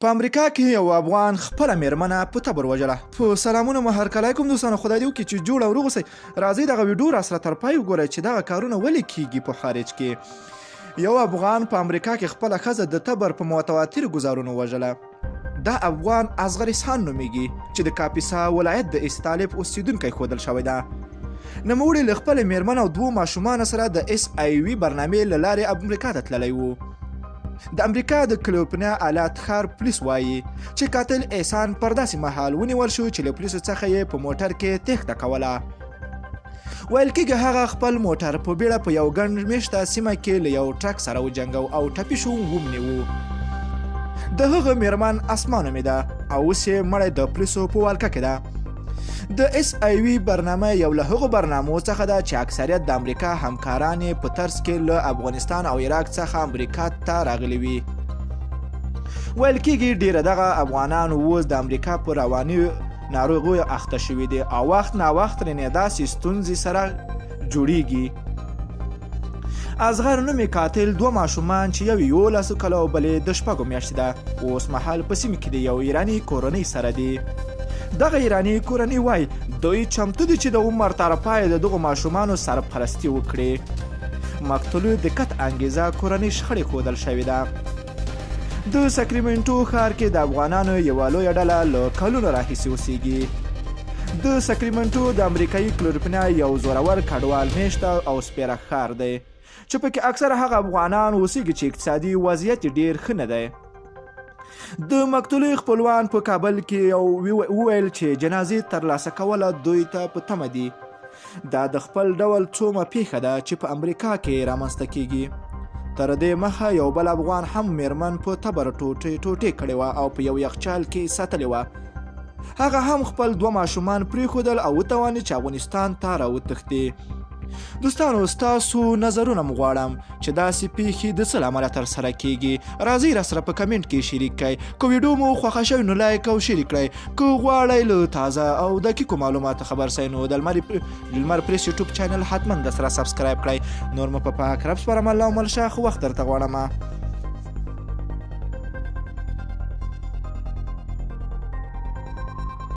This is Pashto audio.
په امریکا کې یو افغان خپله میرمنه په تبر وژله. په سلامونو مو هرکلی کوم دوستانو، خدای دې وکړي چې جوړ او روغ اوسئ. راځئ دغه ویډیو راسره تر پای وګورئ چې دغه کارونه ولې کیږي په خارج کې. یو افغان په امریکا کې خپله ښځه د تبر په متواتر ګزارونو وژله. دا افغان اصغر احسان نومیږي چې د کاپیسا ولایت د استالف اوسیدونکی ښودل شوی ده. نوموړي له خپلې میرمن او دوو ماشومانو سره د اس آی وي برنامې له لارې امریکا ته تللی و. د امریکا د کلیفورنیا ایالت ښار پولیس وایي چې قاتل احسان پر داسې مهال ونیول شو چې له پولیسو څخه یې په موټر کې تېښته کوله. ویل کېږي هغه خپل موټر په بیړه په یو ګڼ میشته سیمه کې له یو ټرک سره وجنګو او ټپي شو ومنیو. د هغه میرمن اسما نومېده او اوس یې مړی د پولیسو په ولکه کې ده. د اس آی وی برنامه یو له هغو برنامو څخه ده چې اکثریت د امریکا همکاران یې په ترڅ کې له افغانستان او عراق څخه امریکا ته راغلي وي. ویل کېږي ډېره دغه افغانان اوس د امریکا په رواني ناروغیو اخته شوي دي او وخت نا وخت ترېنه داسې ستونزې سره جوړیږي. اصغر نومې قاتل دوه ماشومان چې یو یې 11 کلو او بل یې د 6 میاشتې ده اوس مهال په سیمه کې د یو ایراني کورنۍ سره دي. دغه ایراني کورنۍ وایي دوی چمتو دي چې د عمر تر پایه د دغو ماشومانو سرپرستي وکړي. مقتول د کت انګیزه کورنۍ شخړې ښودل شوې ده. د سکریمنټو ښار کې د افغانانو یوه لویه ډله له کلونو راهیسې اوسیږي. د سکریمنټو د امریکایي کلورپنا یو زورور کډوال میشته او سپیره ښار دی چې پکې اکثره هغه افغانان اوسیږي چې اقتصادي وضعیت یې ډیر ښه نه دی. د مقتولې خپلوان په کابل کې یو وویل چې جنازې ترلاسه کوله دوی ته په تمه دي. دا د خپل ډول څومه پیښه ده چې په امریکا کې رامنځته کیږي. تر دې مخه یو بل افغان هم میرمن په تبر ټوټې ټوټې کړې وه او په یو یخچال کې ساتلې وه. هغه هم خپل دوه ماشومان پرېښودل او وتوانید چې افغانستان ته راوتښتي. دوستانو ستاسو نظرونه مو غواړم چې داسې پیښې د څه له امله ترسره کیږي. راځئ راسره په کمنټ کې شریک کړئ. که ویډیو مو خوښه شوې نو لایک او شریک کړئ. که غواړئ له تازه او دقیقو معلوماتو خبر سئ نو د لمر پریس یوټیوب چینل حتما د سره سبسکرایب کړئ. نور مو په پاک رب سپارم. الله مل شه، ښه وخت درته غواړم.